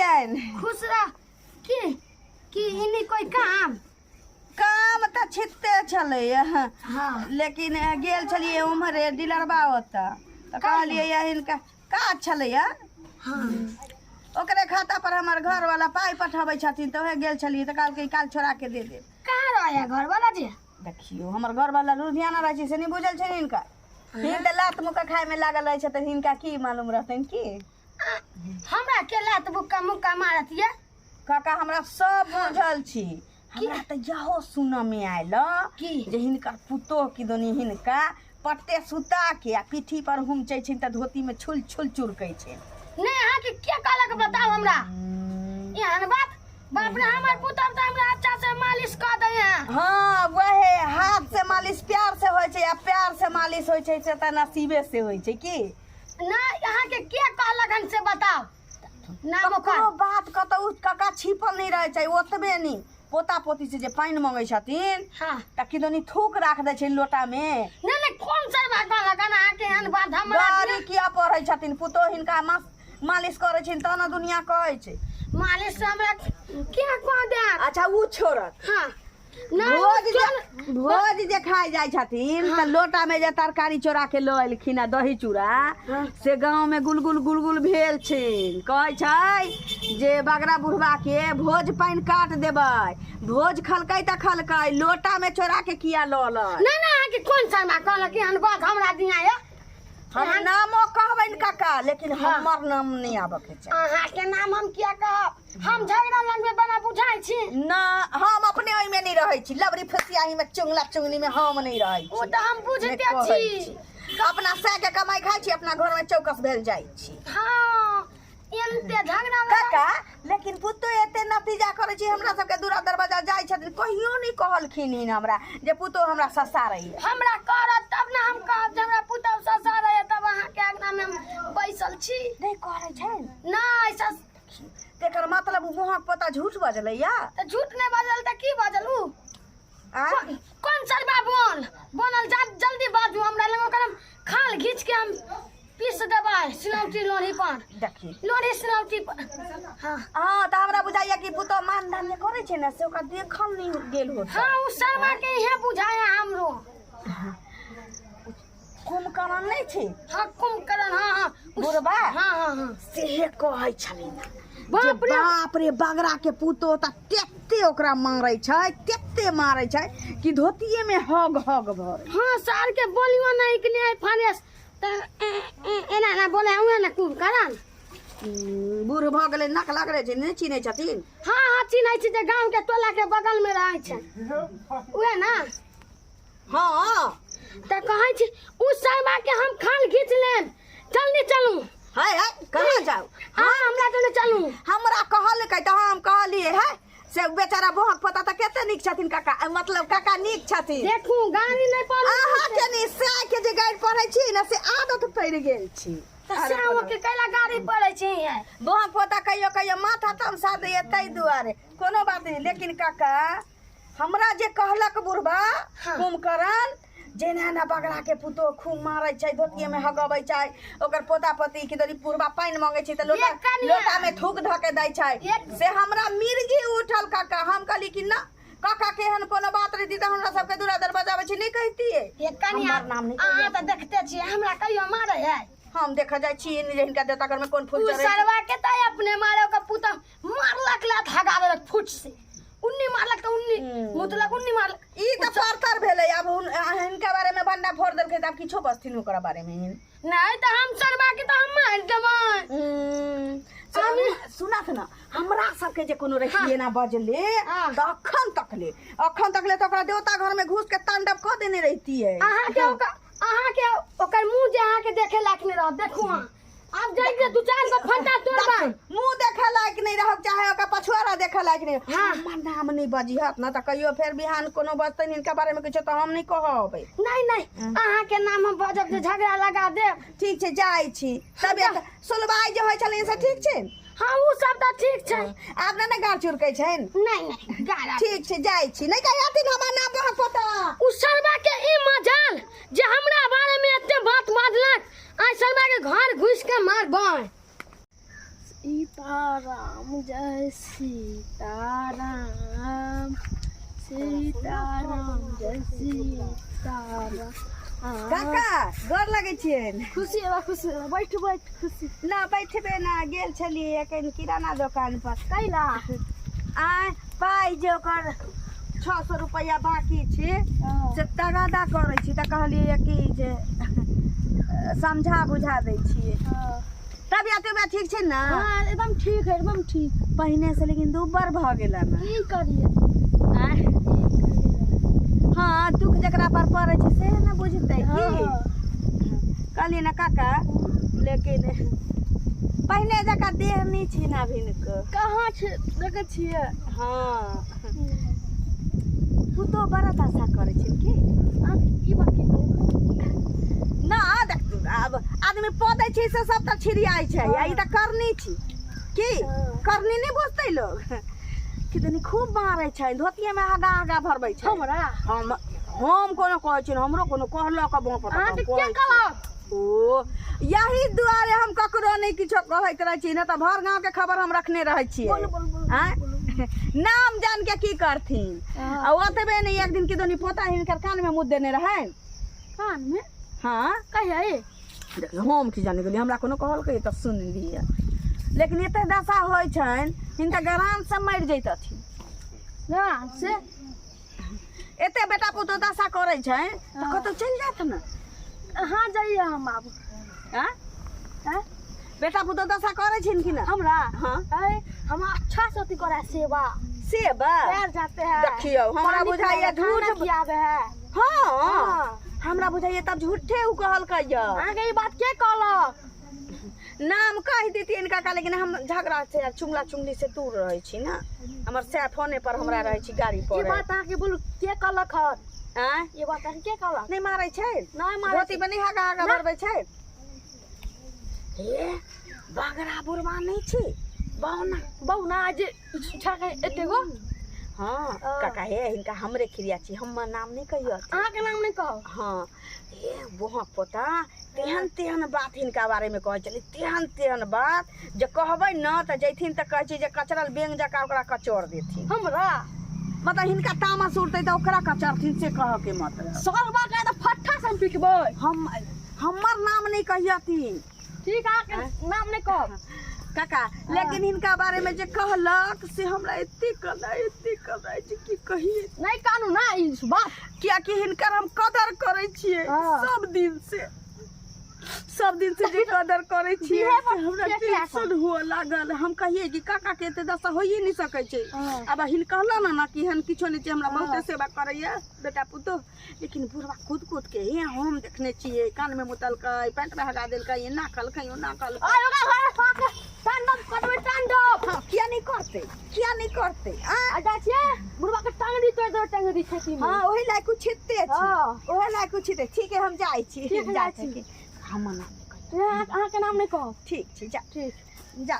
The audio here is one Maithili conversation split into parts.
छियनि। खुश रह। की की इनी कोई काम? काम तऽ छिते छलैया। हाँ। लेकिन गेल छलियै उम्हरे डीलरबा ओतऽ, तऽ कहलियै या हिनका काज छलैया। हाँ। ओकरे खाता पर हमर घरवाला पाइ पठाबै छथिन, तऽ उएह गेल छलियै तऽ कहलकै काल्हि छोड़ा के दे देब। कहाँ रहे घर वाला जी? देखियौ, हमर घरवाला लुधियाना रहै छै से नहि बुझल छै हिनका। हिन तऽ लात मुक्का खायमे लागल रहै छै, तऽ हिनका की मालूम रहतनि की? हमरा के लात बुक्का मुक्का मारत ये? काका, हमरा सब बुझल छी। हमरा तऽ इहो सुनऽ मे आयल की? जे हिनकर पुतोह की दोनी हिनका पट्टे सुता के आ पीठी पर हुमचै छनि तऽ धोती मे छुल छुल चुरकै छै। नहीं, अहाँ के के कहलक बताउ हमरा एहन बात? बाप रे, हमर पुतहु तऽ हमरा अच्छा से मालिश कऽ दै है। हाँ, वहे हाथ से मालिश प्यार से होइ छै, आ प्यार से मालिश होइ छै से तऽ नसीबे से होइ छै की। नहीं, अहाँ के के कहलक हन से बताउ नाम ओकर। ककरो बात कतौ काका छिपल नहि रहै छै। ओतबे नहि, पोता पोती से जे पानि मंगै छथिन तऽ किदनी थूक राख दै छै लोटामे। नहीं नहीं, कौन सरवा कहलक हन अहाँ के एहन बात हमरा? गाड़ी किया पढ़ै छथिन? पुतोह हिनका मालिश करै छथिन तहन ने दुनिया कहै छै। मालिश से हमरा के कह दे? अच्छा, उ छोड़त। हाँ, नहीं। भोज जे भोज जे खाइ जाइ छथिन तऽ लोटा में जे तरकारी चोरा के लऽ एलखिन आ दही चूड़ा से गाँव में गुलगुल गुलगुल भेल छै। कहै छै जे बगरा बुढ़बा के भोज पानि काट देबै, भोज खलकै तऽ खलकै, लोटा में चोरा के किया लऽ लै? नहीं नहीं, अहाँ के कौन शर्मा कहलक एहन बात हमरा दिया ये? हम नामो कहबनि काका, लेकिन हमर नाम नहि आबऽ के चाही। अहाँ के नाम हम किया कहब? हम झगड़ा लगबे बना बुझाइ छी ना, हम अपने ओहिमे नहि रहै छी। लबरी फुसियाही में, चुंगला चुंगली में हम नहि रहै छी। ओ तऽ हम बुझते नहि कहै छी। छी। अपना सै के कमाई खाइ छी, अपना घर में चौकस भेल जाइ छी। हाँ, एनते झगड़ा लगा। काका, लेकिन पुतोह एते नतीजा करै छी, हमरा सबके दूरा दरवाजा जाइ छथिन, कहियो नहि कहलखिन हिन हमरा जे पुतोह हमरा ससारैया। हमरा करत तब ने हम कहब जे हमरा पुतहु ससारैया, तब अहाँके अंगना मे हम बैसल छी। नहि करै छनि? नहि सस। तेकर मतलब ओ मुँहक पोता झूठ बजलैया। तऽ झूठ नहि बाजल तऽ की बाजल उ? आ कोन सरबा बोल बनल जा, जल्दी बाजू। हमरा लग ओकर हम खाल घीच के हम पीस देबै सिलौटी लोढ़ी पर। देखी। लोढ़ी सिलौटी पर, हाँ। हाँ, तऽ हमरा बुझाइया कि पुतोह मान धान जे करै छै ने, से ओकरा देखल नहि गेल होत। हाँ, उ शर्मा के इहे बुझाया हमरो। कुंभकर्ण नहि छै? हाँ, कुंभकर्ण, हाँ हाँ बुढ़बा। हाँ हाँ हाँ सेहे कहै छलै ने जे बाप रे। बाप रे, बगरा के पुतोह तऽ तेते ओकरा मारै छै, तेते मारै छै कि धोतिये मे हग हग भरै। हाँ, सार के बोलियो नहीं कि नहीं फरेस तऽ एना एना बोले हुए ने कुंभकर्ण। बूढ़ भऽ गेलै, नक लगले छै, नहि चिन्है छथिन? हाँ हाँ, चिन्है छी, जे गाँव के टोला के बगल में रहै छै उहे ना? हाँ। तऽ कहै छी उ शर्मा के हम खाल घीच लेब। जल्दी चलू। हाय हाय, कहाँ जाउ? हाँ, हमरा तो चलू। हमरा कहलकै तऽ हम कहलियै है से बेचारा बोहक पोता तऽ कते नीक छथिन काका, मतलब काका नीक छथिन। देखू, गाड़ी नहीं पढ़ू। अहाँ के नी सै के जे गाड़ि पढ़ै छी ने, से आदत पड़ि गेल छी। तऽ श्यामो के कैला गाड़ी पड़ै छी है? बोहक पोता कहियो कहियो माथा तमसा दैये, ताहि दुआरे कोनो बात नहि। लेकिन काका, हमरा जे कहलक बुढ़बा कुंभकर्ण जेना एना बगड़ा के पुतोह खूब मारै छै, धोतिये में हगबै छै, ओकर पोता पोती की दरी बुढ़बा पानि मंगै छै तऽ लोटा एक कनिया। लोटा में थूक धऽ के दै छै, से हमरा मिर्गी उठल काका। हम कहली कि ना काका, के एहन कोनो बात रहिती तऽ हमरा सबके दूरा दरवाजा आबै छै नहि कहितियै। एक कनिया। हमर नाम नहि। अहाँ तऽ देखते छियै, हमरा कहियो मारै है? हम देखऽ जाइ छी जे हिनका देवता घर में कोन फूल उ चढ़ै छै। सरवा के तऽ अपने मारे, ओकर पुतहु मारलक लात हगा देलक फुट से। उन्नी मारलक तऽ उन्नी मुतलक, उन्नी मारलक। ई तऽ परतर भेलै। आब हिनका बारे में भंडा फोड़ देलकै तऽ आब किछो बजथिन ओकरा बारे में। नहीं तऽ हम सरवा के तऽ हम मारि देबै। सुनत न, हमरा सबके जे कोनो रहिए ना बजले तऽ अखन तकले तऽ ओकरा देवता घर में घुस के तांडव कऽ देने रहितियै। अहाँके ओकर मुँह जे अहाँके देखे लायक नहि रहत। देखू अहाँ, आब जाइके दू चार गो फंटा तोड़बै। मुँह देखे लायक नहीं रहक, चाहे ओकर पछुआरा देखे लायक नहीं। हाँ। हमर नाम नहीं बजिहत ना तऽ कहियो फेर बिहान कोनो बजतै हिनका बारे में किछो तऽ हम नहीं कहबै। नहीं नहीं, अहाँके नाम हम बजब जे झगड़ा लगा देब। ठीक छै, जाइ छी। तबियत सुलबाई जे होइ छलनि से ठीक छै? हाँ, ओ सब तऽ ठीक छै। आब ने गाड़ चुरकै छनि? नहीं नहीं, गारा। ठीक छै, जाइ छी। नहि कहियथिन हमर नाम बहक पता। उ सरवा के ई मजाल जे हमरा बारे में एते बात बाजलक। आइ सरवा के घर घुस के मारबै। सीताराम जय सीताराम, सीताराम जय सीताराम। काका, गोर लगै छियनि। खुशी हेबा, खुशी हेबा, बैठ बैठ खुशी। ना बैठबे ना, गेल छलियै एखन किराना दोकान पर। कैला? आय पाइ जे ओकर 600 रुपैआ बाकी छै से तगादा करै छी, तऽ कहलियै कि जे समझा बुझा दै छियै। तबियत उबियत ठीक छै ने? हाँ, एकदम ठीक है, एकदम ठीक। पहिने से लेकिन दुब्बर भऽ गेल ने। की करिए? आँय? हाँ, दुख जकरा पर पड़ै छै से ने बुझतै की। कहलियै ने काका, लेकिन पहिने जकाँ देह नहि छै ने अभिन के। कहाँ छै, देखै छियै। हाँ, पुतोह बड़ा दशा करै छै की। ई बात की कहू? ना देख, आब आदमी पदै छै से सब तऽ छिड़ियाइ छै, आ ई तऽ करनी छी की। करनी नहि बुझतै लोग कि तनी खूब मारै छै, धोतिएमे आगा आगा भरबै छै। हमरा? हम कोनो कहै छी, हमरो कोनो कहलक बाप। अहाँके के कहलक? ओ यही दुआरे हम ककरो नहि किछो कहैत रहै छी, नहि तऽ भर गाँवके खबर हम रखने रहै छियै। बोलू, बोलू, बोलू। आँय? नाम जान के की करथिन? आ ओतबे नहि, एक दिन किदनी पोता हिनकर कानमे मुँह देने रहनि। कानमे? हाँ। कहिया ए? देखियौ, हम की जाने गेलियै, हमरा कोनो कहलकै तऽ सुनलियै, लेकिन एते दशा होइ छनि हिनका गरानसँ मरि जैतथिन। ना से एते बेटा पुतोह दशा करै छनि तऽ कतहु चलि जायत ने। कहाँ जाइए हम आब? आँय? आँय? बेटा पुतोह दशा करै छिन कि ना? हमरा? हाँ। अरे हम अच्छा से अथी करै सेवा। सेवा? पैर जाते हैं। देखियौ, हमरा पानी बुझाइए पिलावे, खाना झूठ। खियावे है। हाँ। हाँ। हमरा बुझाइए तब झूठे उ कहलकै यऽ। अहाँके ई बात के कहलक? नाम कहि देतियनि काका, लेकिन हम झगड़ा से आ चुगला चुगली से दूर रहै छी ने, हमर सएह फोने पर हमरा रहै छी गाड़ी ई पर। बात अहाँके बोलू के कहलक हन? आँय? ई बात अहाँके के कहलक? नहि मारै छै? नहि मारै। धोती पर नहि हागा हागा भरबै छै? हे, बगरा बुढ़वा नहि छै बौना। बौना जे छा के एते गो? हाँ। हाँ। काका हे, हिनका हमरे खिरिया छी, हमर नाम नहि कहियो। अहाँके नाम नहि कहब। हाँ, हे वहाँ पोता तेहन तेहन बात हिनका बारेमे कहै छलै, तेहन तेहन बात जे कहबै ने तऽ जैथिन तऽ कहै छै जे कचरल बेंग जकाँ ओकरा कचोर देथिन। हमरा? मतलब हिनका तामस उठतै तऽ ओकरा कचरथिन, से कहऽके मतलब। सरबा के तऽ फट्ठा से हम पिटबै। हम हमर नाम नहि कहियथिन। ठीक, अहाँके नाम नहि कहब। काका, लेकिन हिनका बारेमे जे कहलक से हमरा एते कना एते कना जे की कहिए। नहि कानू ना ई बात। कियाकि हिनकर हम कदर करै छियै। हाँ। सब दिन से जे कदर करै छियै बिहे पर से हमरा के किया टेंशन हुअ लागल। हम कहियै कि काका के एते दशा होइए नहि सकै छै। हाँ। आब हिन कहला ने ना कि एहन किछो नहि छै, हमरा हाँ। बहुते सेवा करैया बेटा पुतोह, लेकिन बुढ़वा कूद कूद के हे हम देखने छियै, कानमे मुतलकै, पैंटमे हगा देलकै, एना कहलकै, ओना कहलकै। आय ओकरा घर फाके तांडव करबै, तांडव। हाँ, किया नहि करतै, किया नहि करतै? आँय? आ जाइ छियै बुढ़वा के टांगरी तोड़ि देबै, टांगरी खेती में। हाँ, ओही लायक छिते छी। हाँ। ओहे लायक छिते। ठीक है, हम जाइ छी। ठीक है, जाइ छी। हमर नाम नहि कहियौ। अहाँके नाम नहि कहब। ठीक छै, जा। ठीक। जा।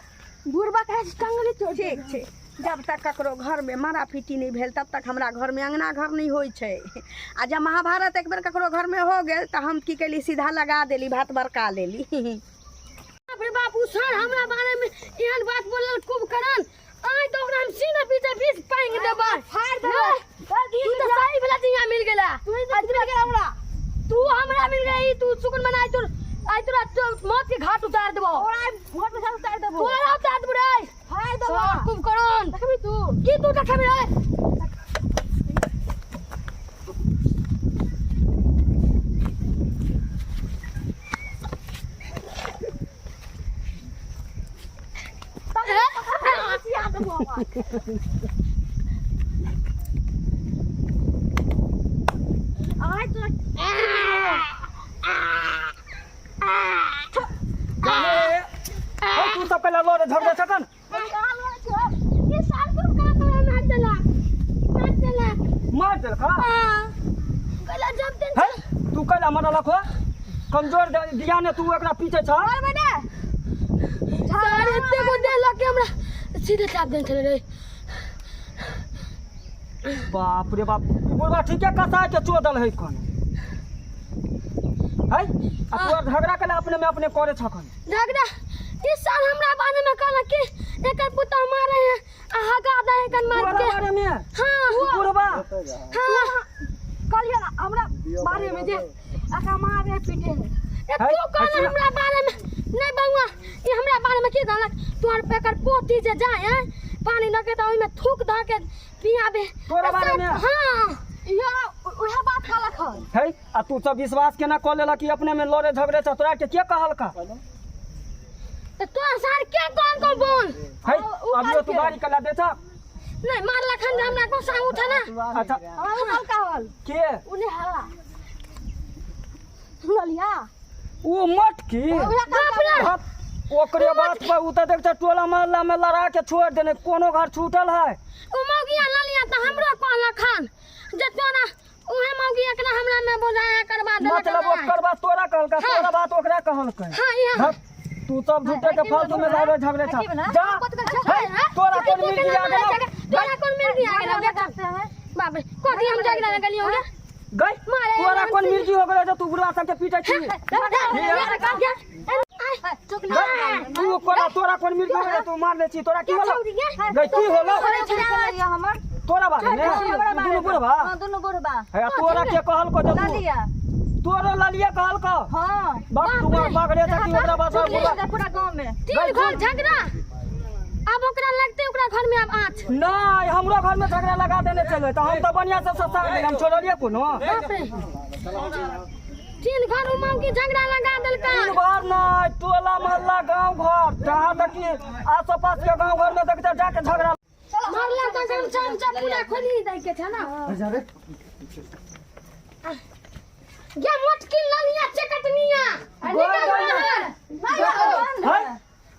बुढ़वा के टांगरी तोड़ि ठीक देबै। छै। जब तक ककरो घरमे मारा पीटी नहि भेल तब तक हमरा घरमे अङ्गना घर नहि होइ छै, आ जब महाभारत एक बेर ककरो घरमे हो गेल तऽ हम की केली, सीधा लगा देली, भात बरका लेली। बाप रे बाप, उ सर हमरा बारे में एहन बात बोलल खूब करन, आइ तो ओकरा हम सीना पीछे बीस पांग देबै, फाड़ देबै। तू तो सही वाला जिया मिल गेला, तू मिल गेला हमरा, तू हमरा मिल गई, तू सुकन बनाई, तू आइ तोरा तो मौत के घाट उतार देबो, तोरा मौत के घाट उतार देबो, तोरा उतार देबो रे, फाड़ देबो खूब करन। देखबी तू की, तू देखबी रे। आइ तोरा तू सब पहले लड़े झगड़े छकन। ये साल को का तोरा मार देला, मार देला। मार देलक? हाँ, कहला जब दिन है तू कैला मरलक हो? कमजोर दिया ने तू एकरा पीटे छ। सर एते को देलक कि हमरा सीधे चाप देन छले रे। बाप रे बाप, ई बुढ़वा ठीके कसाय के चोदल है कन है, आ तू झगड़ा केला अपने में अपने करे छकन? झगड़ा ई सर हमरा बारे में कहलक कि एकर पुतहु मारे है आ हगा दे एकर मार तोरा के। बारे में? हाँ। बुढ़बा? हाँ। कहलिए ना हमरा बारे में जे एकरा मारे पीटे है। ए, है, तू कहल है, हमरा बारे में नहीं बउआ, ई हमरा बारे में की कहलक तोहर एकर पोती जे जाए है पानी लगे त ओइमे थूक ध के पियाबे। तोरा ए, बारे सर, में? हाँ। इहो उहे बात कहलक हन। है आ तू सब विश्वास केना कऽ लेलक कि अपने में लड़े झगड़े छ? तोरा के के कहलका? त तोरा सार के कौन को बोल? है उ अभियो तू कहलकै। गाड़ी कला दे छ। नहीं मारलक हन जे हमरा गुस्सा उठे ना। अच्छा हमरा उ कहलका हन। के? उने हल्ला ललिया उ मटकी? उहे बाप रे। हट, ओकरे बात पर उ त देख छ टोला मोहल्ला में लड़ा के छोड़ देने, कोनो घर छूटल है। उ मौगिया ललिया त हमरो कहलक हन जे तोरा उहे मौगिया के हमरा में बोझाया करवा देलक। मतलब लड़ाई। ओकर बात तोरा कहलका? हाँ। तोरा बात ओकरा कहलकै? हाँ, इहाँ। हट, तू सब झूठे के फालतू में लड़े झगड़े छ। जा है, है, तोरा कोन मिल गया गेलो? तोरा कोन मिल गया गेलो? बाप रे, कथी हम झगड़ा लगलियो गे? गई मारे तोरा कोन मिर्ची हो गेलो जे तू बुढ़वा सबके पीटे छी? गई, तू कोना तोरा कोन मिर्ची हो गेलो तू मार ले छी? तोरा की होलो? गई की होलो हमर तोरा बारे में? दुनू बुढ़वा? हां, दुनू बुढ़बा। है तोरा के कहलको जे तू ललिया। तोरो ललिया कहलको? हां। बाप तू बागड़े था कि ओकरा बात बुढ़वा पूरा गांव में तीन घर झगड़ा, अब ओकरा लगते ओकरा घर में अब आँच। नहीं, हमरो घर में झगड़ा लगा देने चले त हम त बढ़िया से सस्ता देले, हम छोड़लिए कोनो। बाप रे, तीन घर उमाऊ की झगड़ा लगा देलका। तीन घर नहीं, टोला मोहल्ला गांव घर, जहाँ तक कि आस पास के गांव घर में देखते जाके झगड़ा मारला त हम चमचा पूरा खोली दै के छ ना। गे मोटकी ललिया चकटनिया निकल बाहर। है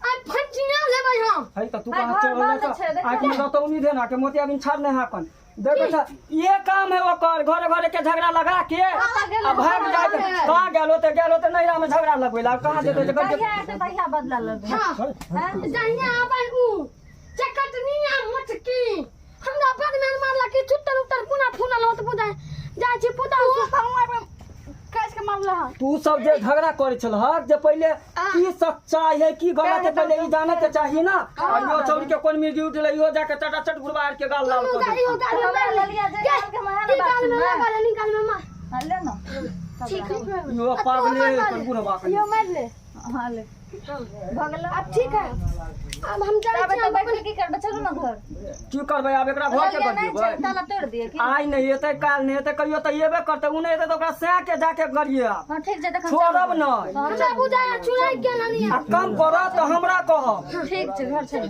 आ फंचिया लेबै हम। है त तू भाई, कहाँ घर चढ़ल बंद छ? छै, देखो। आँख में रतौनी दे ना के मोतियाबिंद छाड़ नहीं हाकन। देखो छ, ये काम है ओकर, घरे घरे के झगड़ा लगा के आ भाग जाए। कहाँ गेल होते? गेल होते नैहरा में झगड़ा लगबेला। कहाँ जेते जे करके? तहिया से तहिया बदला लेबै। हाँ, जहिया आबै उ चकटनिया मोटकी हमरा बड़ मार मारला कि छुट्टल उट्टल पुना फुनल होत बुझाय जाइ छी पुतहु। कैस के मारला हन? तू सब जे झगड़ा करे छलहक जे पहिले की सच्चाई है की गलत है पहिले ई जाने के चाही ना। आ यो चौरी के कोन मिर्गी उठले, इहो जाके चटाचट बुढ़वा आर के गाल लाल दुनू कर गाड़ी देलकै। हो गाड़ी हमरा मार ललिया जे गे, के महान ई बात गाल में सुनबै। लगल निकाल में मार। हां, ले ना। ठीक है। इहो पागले है एकर बुढ़वा के। यो मार ले। हां ले, भगला। अब ठीक है, अब हम जाइ तब छी। तो बैठ के की करबै? चलू ना घर। की करबै आब एकरा घर के ललिया नहीं कर छै, ताला तोड़ दिए की? आइ नहीं एतै, काल नहीं एतै, कहियो तऽ एबे करतै। उ नहीं एतै तऽ ओकरा सैं के जाके गरिए आब। हां ठीक छै, तखन छोड़ब नहीं। हमरा बुझाय चुराइ के ललिया। आ कम करत तऽ हमरा कहब। ठीक छै, घर चलू।